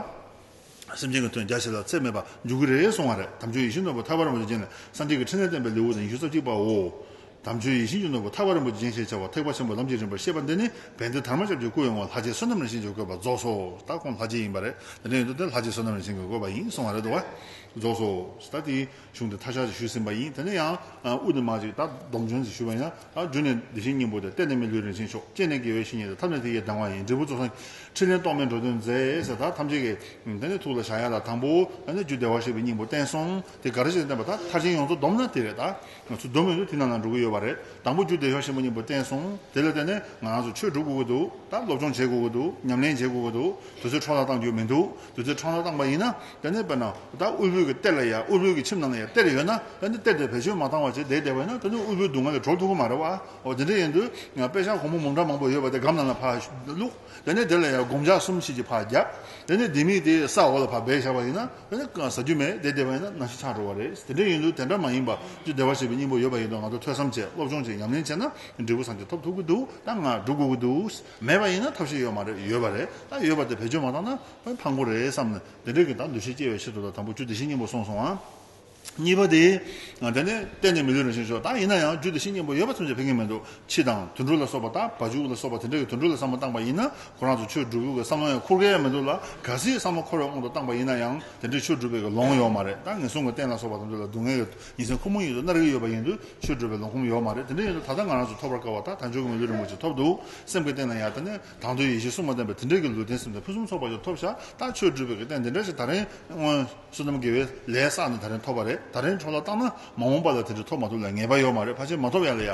སེམས་ཅན་གྱི་དོན་རྒྱ་ཆེ་ལ་ཚད་མེད་པ་འཇུག་གི་རེད་གསུང་བ་རེད། དམ་ཆོས་ཡིད་བཞིན་ནོར་བུ་ཐར་པ་རིན་པོ་ཆེ་རྒྱན་ལས། སངས་རྒྱས་ཀྱི་ཕྲིན་ལས་བསྟན་པའི་ལེའུ་སྟེ་ཉི་ཤུ་རྩ་གཅིག་པའོ། དམ་ཆོས་ཡིད་བཞིན་གྱི་ནོར་བུ་ཐར་པ་རིན་པོ་ཆེ་རྒྱན་ཞེས་བྱ་བ། ཐེག་པ་ཆེན་པོའི་ལམ་གྱི་རིམ་པར་བཤད་པ་འདི་ནི། བན་དེ་དྷརྨ་ཞབས་ཀྱི་སྐུ་ཡི་ངོ་། ལྷ་རྗེ་བསོད་ནམས་རིན་ཆེན་གྱིས་བཀོད་པ་རྫོགས་སོ། ད་ཁོང་ལྷ་རྗེ་ཡིན་པ་རེད། དེ་འདྲ་ཡིན་དུས་དེ་ལྷ་རྗེ་བསོད་ནམས་རིན་ཆེན་གྱིས་བཀོད་པ་ཡིན་གསུང་བ་རེད་འདུག་པ། རྫོགས་སོ། ད་དེའི་གཞུང་དེ་མཐའ་བཞག་ཅིག་ཞུས་ཟིན་པ་ཡིན། དེ་ནས་ཡང་དབུ་ནས་མར་ཅིག་ད་སྡོམ་ཆུང་ཅིག་ཞུས་པ་ཡིན་ན། ད་རྒྱུ་ནི་བདེ་གཤེགས་སྙིང་པོ་སྟེ། རྟེན་ནི་མི་ལུས་རིན་ཆེན་མཆོག། སྤྱན་ནི་དགེ་བའི་བཤེས་གཉེན་ཏེ། ཐབས་ནི་དེ་ཡི་གདམས་ངག་ཡིན། འབྲས་བུ་རྫོགས་སངས་ཕྲིན་ལས་རྟོག་མེད་འགྲོ་དོན་མཛད་ཟེར། ད་ཐམས་ཅད་ཀྱི་དེ་ནི་ཐུགས་ལ་བཞག་ཡ་ལ་དང་པོ་དེ་ནི་རྒྱུ་བདེ་བར་གཤེགས་པའི་སྙིང་པོ་བསྟན་སོང་། དེ་ག་རེ་བྱས་བསྟན་པ། ད་མཐར་ཕྱིན་ཡོངས་རྫོགས་བསྡོམས་ན་དེ་རེད། ད་ང་ཚོ་སྡོམ་ཡོང་དུས་དེ་ནང་ན་འགྲོ་གི་ཡོད། ཡོད་པ་རེད། དང་པོ་རྒྱུ་དེ་ཤོག་ཆེན་པོ་གཉིས་པོ་བསྟན་སོང་། དེ་ལ་བརྟེན་ནས་ང་རང་ཚོ་ཆོས་སྒྲུབ་དགོས་ཀྱི་འདུག་ད་སློབ་སྦྱོང་བྱེད་དགོས་ཀྱི་འདུག་ཉམས་ལེན་བྱེད་དགོས་ཀྱི་འདུག་དུས་ཚོད་འཕྲོ་བརླག་བཏང་རྒྱུ་མི་འདུག་དུས་ཚོད་འཕྲོ་བརླག་བཏང་པ་ཡིན་ན་དེ་ནས་དཔེར་ན་ད་དབུལ་པོའི་གི་གཏེར་ལ་ཡ་དབུལ་པོའི་གི་ཁྱིམ་ནང་ལ་ཡ་གཏེར་ཡོད་ན། དེ་ནས་གཏེར་དེ་བེད་སྤྱོད་མ་བཏང་བ་བྱས་བསྡད་བསྡད་པ་ཡིན་ན། དེ་ནས་དབུལ་པོའི་སྡུག་བསྔལ་ལས་གྲོལ་ཐུབ་ཀྱི་མ་རེད་བ། འོ་དེ་འདྲ་ཡིན་དུས་ང་པེ་ཤག་སྒོར་མོ་མང་དྲགས་མང་པོ་ཡོད་པ་དེ་སྒམ་ནང་ལ་ཕར་བླུགས། དེ་ནས་དེ་ལ་ཡང་སྒོམ་ལྕགས་གསུམ་ཞིག་གི་ཕར་རྒྱབ། དེ་ནས་ལྡེ་མིག་དེ་ས་འོག་ལ་ཕར་སྦས་བཞག་པ་ཡིན་ན། དེ་ནས་ཟ་རྒྱུ་མེད་བསྡད་བསྡད་པ་ཡིན་ན་ནང་ཞིག་ཆགས་འགྲོ་བ་རེད། དེ་འདྲ་ཡིན་དུས་དེ་འདྲ་མ་ཡིན་པ་རྒྱུ་བདེ་བར་གཤེགས་པའི་སྙིང་པོ་ཡོད་པ་ཡིན་དུས་ང་ཚོ་ཐོས་བསམ་བྱས། སློབ་སྦྱོང་བྱས། ཉམས་ལེན་བྱས་ན་འབྲས་བུ་སངས་རྒྱས་ཐོབ་ཐུབ་ཀྱི་འདུག་ད་ང་སྒྲུབ་དགོས་ཀྱི་འདུག་མེད་པ་ཡིན་ན་ཐབས་ཤེས་ཡོད་མ་རེད། ཡོད་པ་རེད། ད་ཡོད་པ་དེ་བེད་སྤྱོད་མ་བཏང་ན་ཕངས་པོ་རེད་བསམ་ནས། དེ་འདྲའི་གི་ད་འདུ་ཤེས་སྐྱེ་བའི་ཆེད་དུ་ལ་དང་པོ་རྒྱུ་དེ་བཞི་སྙིང་པོ་གསུངས་སོང་ཨ། གཉིས་པ་དེ། དེ་ནས་གཏན་ནས་མི་ལུས་རང་བཞིན་ཤོག་ད་ཡིན་ན་ཡང་རྒྱུ་དེ་བཞི་སྙིང་པོ་ཡོད་པ་ཙམ་གྱིས་ཕན་གྱི་མི་འདུག་ཁྱི་དང་དུད་འགྲོ་ལ་སོགས་པ་དང་བ་ཕྱུགས་ལ་སོགས་པ་དེ་འདྲ་གི་དུད་འགྲོ་ལ་བསམ་བློ་བཏང་པ་ཡིན་ན། ཁོ་རང་ཚོ་ཆོས་སྒྲུབ་ཡུལ་གྱི་བསམ་བློ་ཡང་འཁོར་གྱི་མི་འདུག་ལ། གལ་སྲིད་བསམ་བློ་འཁོར་བའི་དབང་དུ་བཏང་པ་ཡིན་ན་ཡང་དེ་འདྲའི་ཆོས་སྒྲུབ་པའི་གི་ལོང་ཡོད་མ་རེད། ད་ངན་སོང་གི་རྟེན་ལ་སོགས་པ་དེ་འདྲ་ལ་སྡུག་བསྔལ་གྱི་ཉེན་ཚན་ཁོ་མོ་ཉིད་དུ་མནར་གྱི་ཡོད་པ་ཡིན་དུས་ཆོས་སྒྲུབ་པའི་ལོང་ཁོམ་ཡོད་མ་རེད། དེ་འདྲ་ཡིན་དུས་ད་ལྟ་ང་རང་ཚོ་ཐོབ་པར་དཀའ་བ་ད་དལ་འབྱོར་གྱི་མི་ལུས་རིན་པོ་ཆེ་ཐོབ་འདུག་སེམས་ཀྱི་སྟེང་ན་ཡང་དེ་ནས་དང་དོད་ཡེ་ཤེས་གསུངས་པ་བསྟན་པའི་དེ་འདྲའི་གི་ལུས་རྟེན་སེམས་ཅན་ཕུན་སུམ་ཚོགས་པ་ཞིག་ཐོབ་ཤག་ད་ཆོས་སྒྲུབ་པའི་གི་རྟེན་དེ་འདྲ་ཞིག་ད་རིང་སྔོན་བསོད་ནམས་དགེ་བའི་ལས་བསགས་ནས་ད་རིང་ཐོབ་པ་རེད། ད་རིང་འཕྲོ་བརླག་བཏང་ན་མ་འོངས་པ་ལ་དེ་འདྲ་ཐོབ་མ་ཐུབ་ལ་ངེས་པ་ཡོད་མ་རེད། ཕལ་ཆེར་མ་ཐོབ་ཡ་ལ་ཡ་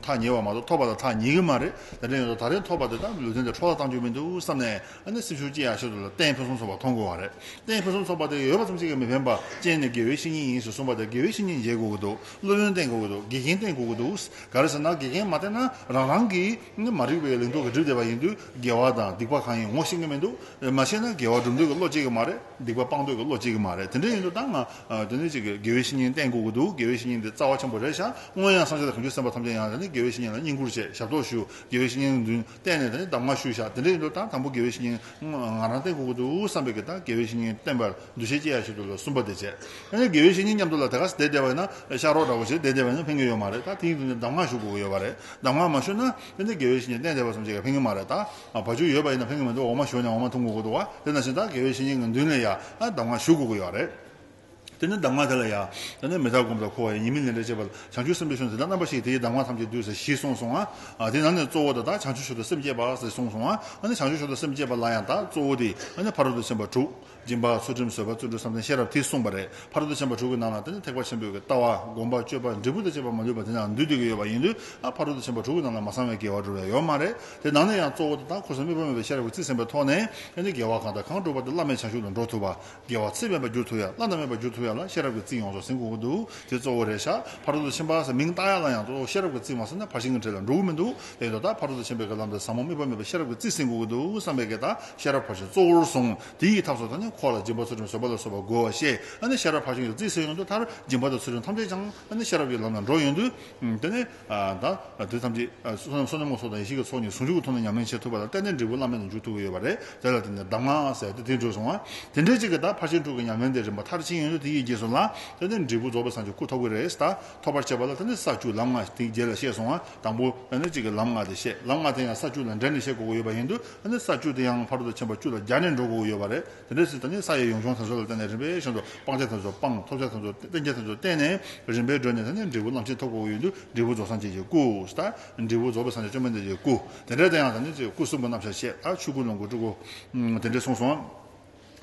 ཐག་ཉེ་བ་མ་གཏོགས་ཐོབ་པ་ལ་ཐག་ཉེ་གི་མ་རེད། དེ་འདྲ་ཡིན་དུས་ད་རིང་ཐོབ་པ་དེ་ད་ལུས་རྟེན་དེ་འཕྲོ་བརླག་བཏང་རྒྱུ་མི་འདུག་བསམ་ནས། ཨ་ནི་སེམས་ཤུགས་སྐྱེ་ཡག་ཆེད་དུ་ལ་རྟེན་ཕུན་སུམ་ཚོགས་པ་མཐོང་དགོས་པ་རེད། རྟེན་ཕུན་སུམ་ཚོགས་པ་དེ་ཡོད་པ་ཙམ་ཞིག་གིས་མི་ཕན་པ། རྐྱེན་ནི་དགེ་བའི་བཤེས་གཉེན་ཡིན་ཞེས་གསུངས་པ་དེ་དགེ་བའི་བཤེས་གཉེན་མཇལ་དགོས་ཀྱི་འདུག་སློབ་དཔོན་བསྟེན་དགོས་ཀྱི་འདུག་དགེ་རྒན་བསྟེན་དགོས་ཀྱི་འདུག་ག་རེ་ཟེར་ན་དགེ་རྒན་མ་བསྟེན་ན་རང་རང་གིས་ནི་མ་རིག་པའི་ལིང་ཏོག་གིས་བསྒྲིབས་བསྡད་པ་ཡིན་དུས་དགེ་བ་དང་སྡིག་པ་གང་ཡིན་ངོ་ཤེས་ཀྱི་མི་འདུག་མ་ཤེས་ན་དགེ་བ་སྒྲུབ་འདོད་ཀྱི་བློ་སྐྱེ་གི་མ་རེད། སྡིག་པ་སྤང་འདོད་ཀྱི་བློ་སྐྱེ་གི་མ་རེད། དེ་འདྲ་ཡིན་དུས་ད་ང་དེ་ནས་ཅིག་དགེ་བའི་བཤེས་གཉེན་བསྟེན་དགོས་ཀྱི་འདུག་དགེ་བའི་བཤེས་གཉེན་དེ་རྩ་བ་ཆེན་པོ་རེད་ཤག་སྔོན་ཡང་སངས་རྒྱས་དང་བྱང་ཆུབ་སེམས་དཔའ་ཐམས་ཅད་ཡང་དེ་ནས་དགེ་བའི་བཤེས་གཉེན་ལ་བསྙེན་བཀུར་བྱས། ཞབས་ཏོག་ཞུ། དགེ་བའི་བཤེས་གཉེན་མདུན་བསྟེན་ནས་དེ་ནས་གདམས་ངག་ཞུས་ཤག་དེ་འདྲ་ཡིན་དུས་ད་དང་པོ་དགེ་བའི་བཤེས་གཉེན་ང་རང་བསྟེན་དགོས་ཀྱི་འདུག་བསམ་པའི་གི་ད་དགེ་བའི་བཤེས་གཉེན་བསྟེན་པར་འདུ་ཤེས་སྐྱེ་ཡག་ཆེད་དུ་ལ་གསུམ་པ་དེ་བྱས། ཨ་ནི་དགེ་བའི་བཤེས་གཉེན་མཉམ་དུ་ལ་དེ་ག་ཚོད་བསྡད་བསྡད་པ་ཡིན་ན་ཤག་རོགས་འདྲ་བོ་ཞིག་བསྡད་བསྡད་པ་ཡིན་ན་ཕན་གྱི་ཡོད་མ་རེད། ད་དེ་ཡིན་དུས་ནས་གདམས་ངག་ཞུ་དགོས་ཀྱི་ཡོད་པ་རེད། གདམས་ངག་མ་ཞུས་ན་དེ་ནི་དགེ་བའི་བཤེས་གཉེན་བསྟེན་བསྡད་པ་ཙམ་ཞིག་གིས་ཕན་གྱི་མ་རེད། ད་བ་ཕྱུགས་ཡོད་པ་ཡིན་ན་ཕན་གྱི་མི་འདུག་འོ་མ་ཞོ་ནས་འོ་མ་འཐུང་དགོས་ཀྱི་འདུག་བ། དེ་ནང་བཞིན་ད་དགེ་བའི་བཤེས་གཉེན་གྱི་མདུན་ལ་ཡ་ཨ་གདམས་ངག་ཞུ་དགོས་ཀྱི་ཡོད་རེད། དེ་ནས་གདམས་ངག་དེ་ལ་ཡང་དེ་ནས་མི་རྟག་སྒོམ་དང་འཁོར་བ་ཡི་ཉེས་དམིགས་ལས་འབྲས་བཅས་པ་ལ་བྱང་ཆུབ་སེམས་དཔའི་ཆོས་འཛིན་སྟངས་རྣམ་པ་བཞི་དེའི་གདམས་ངག་ཐམས་ཅད་བསྡུས་ས་བཞི་གསུངས་སོང་ང་། ཨ་དེ་ནང་ནས་གཙོ་བོ་དེ་དག་བྱང་ཆུབ་མཆོག་ཏུ་སེམས་བསྐྱེད་པ་ཟེར་གསུངས་སོང་ང་། ཨ་ནི་བྱང་ཆུབ་མཆོག་ཏུ་སེམས་བསྐྱེད་པ་ལ་ཡང་ད་གཙོ་བོ་དེ་ཨ་ནི་ཕ་རོལ་ཏུ་ཕྱིན་པ་དྲུག་སྦྱིན་པ་ཚུལ་ཁྲིམས་བཟོད་པ་བརྩོན་འགྲུས་བསམ་གཏན་ཤེས་རབ་དེ་གསུངས་པ་རེད། ཕ་རོལ་ཏུ་ཕྱིན་པ་དྲུག་གི་ནང་ལ་དེ་ནི་ཐེག་པ་ཆེན་པོའི་གི་ལྟ་བ་སྒོམ་པ་སྤྱོད་པ་འབྲས་བུ་དང་བཅས་པ་མ་ལུས་པ་དེ་ནང་འདུས་བསྡད་ཀྱི་ཡོད་པ་ཡིན་དུས་ཨ་ཕ་རོལ་ཏུ་ཕྱིན་པ་དྲུག་གི་ནང་ལ་མ་ཚང་བའི་དགེ་བ་འགྲོ་བ་ཡོད་མ་རེད། དེ་ནང་ནས་ཡང་གཙོ་བོ་དེ་དག་ཁུ་སིམ་དམིགས་པ་མེད་པའི་ཤེས་རབ་ཀྱི་རྩིས་ཟིན་པའི་ཐོག་ནས་ཨ་ནི་དགེ་བ་གང་དང་གང་བསྒྲུབས་པ་དེ་བླ་མེད་བྱང་ཆུབ་ཏུ་འགྲོ་ཐུབ་པ། དགེ་བ་ཚིག་མེད་པར་བསྒྱུར་ཐུབ་ཡ། བླ་ན་མེད་པར་བསྒྱུར་ཐུབ་ཡ་ལ་ཤེས་རབ་ཀྱི་རྩིས་ཡོངས་རྫོགས་ཟིན་དགོས་ཀྱི་འདུག་དེ་གཙོ་བོ་རེད་ཤག་ཕ་རོལ་ཏུ་ཕྱིན་པ་ཟེར་མིང་བཏགས་ཡ་ལ་ཡང་གཙོ་བོ་ཤེས་རབ་ཀྱི་རྩིས་མ་ཟིན་ན་ཕར་ཕྱིན་གྱི་འབྲས་ལ་འགྲོ་གི་མི་འདུག་དེ་ཡིན་དུས་ད་ཕ་རོལ་ཏུ་ཕྱིན་པའི་གི་ལམ་དེ་ཟབ་མོ་དམིགས་པ་མེད་པའི་ཤེས་རབ་ཀྱི་རྩིས་ཟིན་དགོས་ཀྱི་འདུག་བསམ་པའི་གི་ད་ཤེས་རབ་ཕར་ཕྱིན་གཙོ་བོར་བཟུང་། དེ་ཡི་ཐབས་སུ་ད་ནི་འཁོར་ལ་སྦྱིན་པ་ཚུལ་ཁྲིམས་བཟོད་པ་ལ་སོགས་པ་དགོས་པ་བཤད། ཨ་ནི་ཤེས་རབ་ཕར་ཕྱིན་གྱི་རྩིས་ཟིན་ཡོང་དུས་མཐར་སྦྱིན་པ་དང་ཚུལ་ཁྲིམས་ཐམས་ཅད་ཀྱང་ཨ་ནི་ཤེས་རབ་ཀྱི་ལམ་ལ་འགྲོ་ཡོང་དུས། དེ་ནི་ད་དེ་ཐམས་ཅད་བསོད་ནམས་སོགས་དང་ཡེ་ཤེས་ཀྱི་ཚོགས་གཉིས་ཟུང་འཇུག་གི་ཐོག་ནས་ཉམས་ལེན་བྱེད་ཐུབ་པ་ལ་བརྟེན་ནས་འབྲས་བུ་བླ་མེད་དུ་འཇུག་ཐུབ་ཀྱི་ཡོད་པ་རེད། དེ་ལ་བརྟེན་ནས་གདམས་ངག་ཟེར་དེ་དེ་འགྲོ་སོང་བ། དེ་འདྲའི་ཅིག་གི་ད་ཕར་ཕྱིན་དྲུག་གི་ཉམས་ལེན་དེ་རིམ་པ་མཐར་ཕྱིན་ཡོང་དུས་དེ་ཡི་རྗེས་སུ་ལ་དེ་ནི་འབྲས་བུ་རྫོགས་པའི་སངས་རྒྱས་སྐུ་ཐོབ་ཀྱི་རེད། ད་ཐོབ་པར་བྱེད་པ་ལ་དེ་ནི་ས་བཅུ་ལམ་ལྔ་དེའི་རྗེས་ལ་བཤད་སོང་བ། དང་པོ་དེ་ནི་ཅིག་གི་ལམ་ལྔ་དེ་བཤད། ལམ་ལྔ་དེ་ཡང་ས་བཅུ་ལ་འདྲེས་ནས་བཤད་དགོས་ཀྱི་ཡོད་པ་ཡིན་དུས་དེ་ནི་ས་བཅུ་དེ་ཡང་ཕ་རོལ་ཏུ་ཕྱིན་པ་བཅུ་ལ་སྦྱར་ནས་འགྲོ་དགོས་ཀྱི་ཡོད་པ་རེད། དེ་འདྲ་སྲིད་དེ་ནི་ས་ཡི་ཡོངས་སྦྱོང་དེ་ཚོ་ལ་བརྟེན་ནས་རིམ་པས་བཞིན་དུ་སྤང་བྱ་དེ་ཚོ་སྤང་། ཐོབ་བྱ་དེ་ཚོ་བསྟེན་བྱ་དེ་ཚོ་བསྟེན་ནས་རིམ་པས་བགྲོད་ནས་དེ་ནི་འབྲས་བུ་རླབས་ཆེན་ཐོབ་དགོས་ཡོད་དུས་འབྲས་བུ་རྫོགས་སངས་རྒྱས་ཀྱི་སྐུ། ད་འབྲས་བུ་རྫོགས་པའི་སངས་རྒྱས་བཅོམ་ལྡན་འདས་ཀྱི་སྐུ། དེ་འདྲ་དེ་ཡང་དེ་ནི་ཅིག་སྐུ་གསུམ་གྱི་རྣམ་གཞག་བཤད། ད་ཆོས་སྐུ་ལོངས་སྐུ་སྤྲུལ་སྐུ་དེ་འདྲ་གསུངས་སོང་།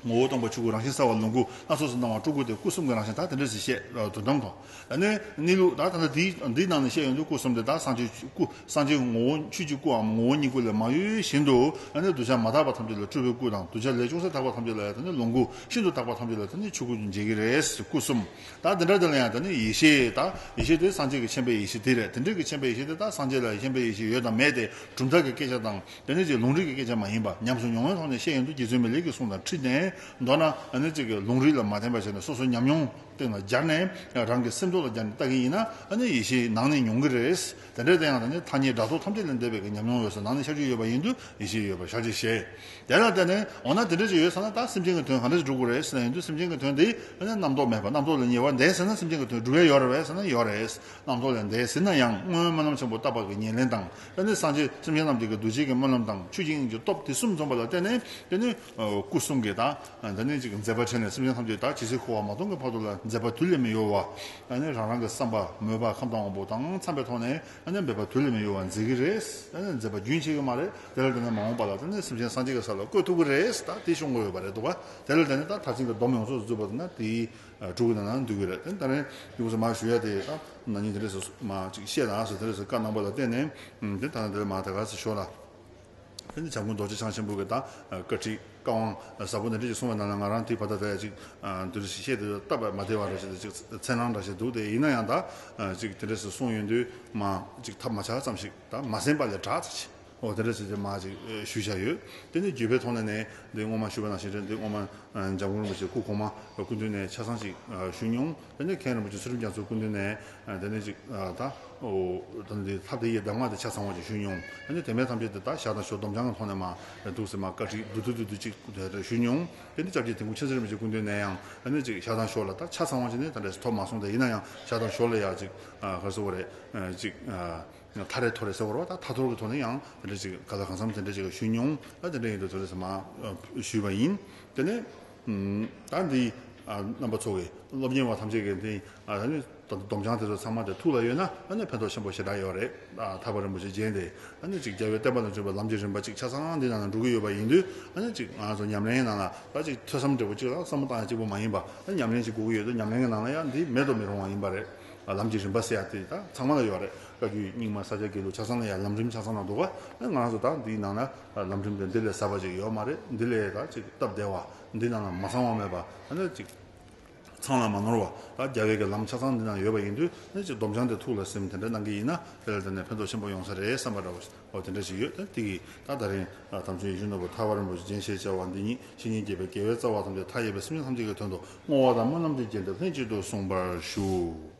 ངོ་བོ་སྟོང་པ་ཆོས་སྐུ་རང་བཞིན་གསལ་བ་ལོངས་སྐུ། སྣ་ཚོགས་སུ་སྣང་བ་སྤྲུལ་སྐུ་དེ་སྐུ་གསུམ་གྱི་རང་བཞིན་ད་དེ་འདྲ་ཞིག་བཤད། དོན་དམ་དུ་ཨ་ནི་གནས་ལུགས་ད་ད་ལྟ་འདིའི་འདིའི་ནང་ནས་བཤད་ཡོང་དུས་སྐུ་གསུམ་དེ་དག་སངས་རྒྱས་སྐུ། སངས་རྒྱས་ངོ་བོ་ཆོས་ཀྱི་སྐུའམ་ངོ་བོ་ཉིད་སྐུ་ལས་མ་གཡོས་བཞིན་དུ་ཨ་ནི་གདུལ་བྱ་མ་དག་པ་ཐམས་ཅད་ལ་སྤྲུལ་པའི་སྐུ་དང་། གདུལ་བྱ་ལས་ཅུང་ཟད་དག་པ་ཐམས་ཅད་ལ་ཡང་དེ་ནི་ལོངས་སྐུ། ཤིན་ཏུ་དག་པ་ཐམས་ཅད་ལ་དེ་ནི་ཆོས་སྐུ་མཇལ་གྱི་རེད། སྐུ་གསུམ། ད་དེ་འདྲ་དེ་ལ་ཡང་དེ་ནི་ཡེ་ཤེས། ད་ཡེ་ཤེས་དེ་སངས་རྒྱས་ཀྱི་མཁྱེན་པའི་ཡེ་ཤེས་དེ་རེད། དེ་འདྲ་གི་མཁྱེན་པའི་ཡེ་ཤེས་དེ་དག་སངས་རྒྱས་ལ་མཁྱེན་པའི་ཡེ་ཤེས་ཡོད་དང་མེད་དེ་གྲུབ་མཐའ་གི་སྐད་ཆ་དང་དེ་ནི་ཅིག་ལུང་རིགས་ཀྱི་སྐད་ཆ་མ་ཡིན་པ་ཉམས་སུ་མྱོང་བའི་ཐོག་ནས་བཤད་ཡོང་དུས་རྗེ་བཙུན་མི་ལས་ཀྱི་གསུང་དང་འཁྲིལ་ནས། མདོར་ན་ཨ་ནི་གཅིག་གི་ལུང་རིགས་ལ་མ་བརྟེན་པ་བྱས་ནས་སོ་སོའི་ཉམས་མྱོང་སྟེང་ལ་སྦྱར་ནས་རང་གི་སེམས་ཐོག་ལ་སྦྱར་ནས་ལྟ་གི་ཡིན་ན་ཨ་ནི་ཡེ་ཤེས་ནང་ནས་མྱོང་གི་རེད། དེ་འདྲའི་དེ་ཡང་ད་ནི་ཐ་སྙད་སྒྲ་རྟོག་ཐམས་ཅད་ལས་འདས་པའི་གི་ཉམས་མྱོང་ཡོད་ས་ནང་ནས་ཤར་རྒྱུ་ཡོད་པ་ཡིན་དུས་ཡེ་ཤེས་ཡོད་པར་ཤར་རྒྱུ་ཞེས། དེ་ལ་བརྟེན་ནས་འོ་ན་དེ་འདྲ་ཅིག་ཡོད་ས་ན་ད་སེམས་ཅན་གྱི་དོན་ག་འདྲ་ཞིག་སྒྲུབ་དགོས་རེད་ཟེར་ན་ཡིན་དུས་སེམས་ཅན་གྱི་དོན་དེ་ཨ་ནི་རྣམ་རྟོག་མེད་པ་རྣམ་རྟོག་ལས་ཉེ་བར་འདས་ཟེར་ན་སེམས་ཅན་གྱི་དོན་སྒྲུབ་ཡ་ཡོད་རེད་པས་ཟེར་ན་ཡོད་རེད། རྣམ་རྟོག་ལས་འདས་ཟེར་ན་ཡང་སྔོན་སྨོན་ལམ་ཆེན་པོ་བཏབ་པ་གི་ཉེར་ལེན་དང་། དེ་ནས་སངས་རྒྱས་སེམས་ཅན་རྣམས་ཀྱི་གདུལ་བྱའི་གི་སྨོན་ལམ་དང་ཆོས་ཀྱི་དབྱིངས་ཀྱི་སྟོབས་དེ་གསུམ་འཛོམས་པ་ལ་བརྟེན་ནས་དེ་ནི་སྐུ་གསུམ་གྱི་དང་ ད་ནི་ཅིག་མཛད་པ་ཕྲིན་ལས་སེམས་ཅན་ཐམས་ཅད་ད་ཇི་སྲིད་འཁོར་བ་མ་སྟོངས་ཀྱི་བར་དུ་ལ་མཛད་པ་དུས་ལས་མི་ཡོལ་བ། ད་ནི་རང་རང་གི་བསམ་པ་མོས་པ་ཁམས་དྭངས་པ་དང་འཚམས་པའི་ཐོག་ནས་ད་ནི་འབད་པ་དུས་ལས་མི་ཡོལ་བ་མཛད་ཀྱི་རེད། ད་ནི་མཛད་པ་རྒྱུན་ཆད་ཀྱི་མ་རེད། དེ་ལ་བརྟེན་ནས་མ་འོངས་པ་ལ་ད་ནི་སེམས་ཅན་སངས་རྒྱས་ཀྱི་ས་ལ་བཀོད་ཐུབ་ཀྱི་རེད། ད་དེ་ཤོང་དགོས་ཡོད་པ་རེད་འདུག་ག་དེ་ལ་བརྟེན་ནས་ད་མཐར་ཕྱིན་གྱི་སྡོམ་ཡོངས་རྫོགས་སུ་འཛུད་པ་དེ་ན་དེའི་ཨ་དྲུག་གི་ནང་ན་འདུས་ཀྱི་རེད། དེ་ད་རེས་ཡོངས་སུ་མ་ཞུ་ཡ་དེ་ད་ན་ནིང་དེ་འདྲས་སུ་མ་ཅིག་བཤད་ན་ཟེར་དེ་འདྲས་སུ་བཀའ་གནང་བ་ལ་བརྟེན་ནས་དེ་ད་ནི་དེ་ལ་མ་ད་ག་ཟེ་ཤོག་ལ། དེ་ནི་བྱམས་མགོན་རྡོ་རྗེ་འཆང་ཆེན་པོ་གི་ད་བཀའ་ཁྲིད་བཀའ་དབང་ཟབ་པོ་འདི་འདྲས་ཅིག་གསུངས་པ་ན་ལ་ང་རང་དེ་བར་ད་ད་ཡ་ཅིག་འདི་འདྲས་ཤིག་བཤད་དེ་སྟབས་མ་བདེ་བ་འདྲ་ཞིག་ད་ཅིག་མཚན་ལང་འདྲ་ཞིག་འདུག་དེ་ཡིན་ན་ཡང་ད་ཅིག་དེ་འདྲས་སུ་གསུངས་ཡོང་དུས་མ་ཅིག་ཐབས་མ་ཆག་ཙམ་ཞིག་ད་མ་གསན་པ་ལས་དྲག་ཙམ་ཞིག་འོ་དེ་འདྲ་ཟེར་ཏེ་མ་ཅིག་ཞུས་བཞག་ཡོད། དེ་ནས་བརྒྱུད་པའི་ཐོག་ནས་ནས་འདི་སྔོན་མ་ཞུས་པ་ནང་བཞིན་རེད། འདི་སྔོན་མ་འཇམ་མགོན་རིན་པོ་ཆེ་སྐུ་གོང་མ་སྐུ་མདུན་ནས་ཆ་ཚང་ཅིག་ཞུས་མྱོང་། དེ་ནས་མཁན་རིན་པོ་ཆེ་ཚུལ་ཁྲིམས་རྒྱ་མཚོ་སྐུ་མདུན་ནས་དེ་ནས་ཅིག་ད་འོ་ད་འདི་ཐབས་དེ་ཡི་གདམས་ངག་དེ་ཆ་ཚང་བ་ཅིག་ཞུས་མྱོང་། དེ་ནས་དེ་མིན་ཐམས་ཅད་དེ་ད་ཞག་དང་ཞོ་སྡོམ་བྱང་གི་ཐོག་ནས་མ་འདུག་ཟེར་མ་བཀའ་ཁྲིད་བསྡུ་བསྡུ་བསྡུ་བསྡུ་ཅིག་དེ་ཞུས་མྱོང་། དེ་ནས་སྐྱབས་རྗེ་དིལ་མགོ་མཁྱེན་བརྩེ་རིན་པོ་ཆེ་སྐུ་མདུན་ནས་ཡང་དེ་ནས་ཅིག་ཞག་དང་ཞོ་ལ་ད་ཆ་ཚང་བ་ཅིག་ནས་ད་འདྲས་ཐོབ་མ་སོང་། དེ་ཡིན་ན་ཡང་ཞག་དང་ཞོ་ལ་ཡ་ཅིག་ག་རེ་ཟེར་དགོས་རེད། ཅིག་ཐ་རེ་ཐོ་རེ་ཟེར་བ་རེད་པ། ད་ཐ་ཐོར་གྱི་ཐོག་ནས་ཡང་དེ་འདྲ་ཅིག་ག་ལ་གང་འཚམ་དེ་འདྲ་ཅིག་ཞུས་མྱོང་། ད་དེ་འདྲ་ཡིན་དུས་དེ་འདྲ་ཟེར་མ་ཞུས་པ་ཡིན། དེ་ནས་ད་འདི་རྣམ་པ་ཚོ་གི་སློབ་གཉེར་བ་ཐམས་ཅད་ཀྱི་འདི་ད་ནི་སྡོམ་བྱང་དེ་ཚོ་ཚང་མ་དེ་ཐུགས་ལ་ཡོད་ན་ཨ་ནི་ཕན་ཐོགས་ཆེན་པོ་ཞེ་དྲག་ཡོད་རེད། ཐར་པ་རིན་པོ་ཆེ་རྒྱན་དེ་ཨ་ནི་ཅིག་རྒྱལ་བའི་བསྟན་པ་ལ་འཇུག་པའི་ལམ་གྱི་རིམ་པ་ཅིག་ཆ་ཚང་འདི་ནང་ན་འགྲོ་གི་ཡོད་པ་ཡིན་དུས་ཨ་ནི་ཅིག་ང་ཚོ་ཉམས་ལེན་ནང་ལ་ད་ཅིག་ཐོས་བསམ་འབྲས་བུ་ཅིག་ལ་བསམ་བློ་བཏང་ཡ་གཅིག་པོ་མ་ཡིན་པ་ཨ་ཉམས་ལེན་ཅིག་དགོས་ཀྱི་ཡོད་དུས་ཉམས་ལེན་གྱི་ནང་ལ་ཡང་འདི་མེད་དུ་མི་རུང་བ་ཡིན་པ་རེད། ལམ་གྱི་རིམ་པ་ཟེར་ཡ་དེ་ད་ཚང་མ་ལ་ཡོད་རེད། བཀའ་བརྒྱུད་རྙིང་མ་ས་སྐྱ་དགེ་ལུགས་ཆ་ཚང་ལ་ཡང་ལམ་རིམ་ཆ་ཚང་ལ་འདུག་ག་ང་རང་ཚོ་ད་འདིའི་ནང་ན་ལམ་རིམ་དེ་འདི་ལས་ཟབ་པ་ཅིག་ཡོད་མ་རེད། འདི་ལས་ད་ཅིག་སྟབས་བདེ་བ་འདི་ནང་ན་མ་ཚང་བ་མེད་པ་ཨ་ནི་ཅིག་ཚང་ལ་མ་ནོར་བ་ད་རྒྱལ་བའི་གི་ལམ་ཆ་ཚང་འདི་ནང་ཡོད་པ་ཡིན་དུས་ཨ་ནི་ཅིག་སྡོམ་བྱང་དེ་ཐུགས་ལ་སེམས་དེ་འདྲ་གནང་གི་ཡིན་ན་དེ་ལ་དེ་ནས་ཕན་ཐོགས་ཆེན་པོ་ཡོང་ས་རེད་བསམ་པ་འདྲ་བོ་འོ་དེ་འདྲ་ཞིག་ཡོད། ད་དེ་གི་ད་ད་རིང་དམ་ཆོས་ཡིད་བཞིན་ནོར་བུ་ཐར་པ་རིན་པོ་ཆེ་རྒྱན་ཞེས་བྱ་བ་འདི་ཉིད་བཤེས་གཉེན་དགྱེས་པའི་དགེ་བའི་རྩ་བ་ཐམས་ཅད་མཐའ་ཡས་པའི་སེམས་ཅན་ཐམས་ཅད་ཀྱི་དོན་དུ་བསྔོ་བ་དང་སྨོན་ལམ་གྱི་རྒྱན་དེ་ལྷན་ཅིག་ཏུ་གསུངས་པར་ཞུ།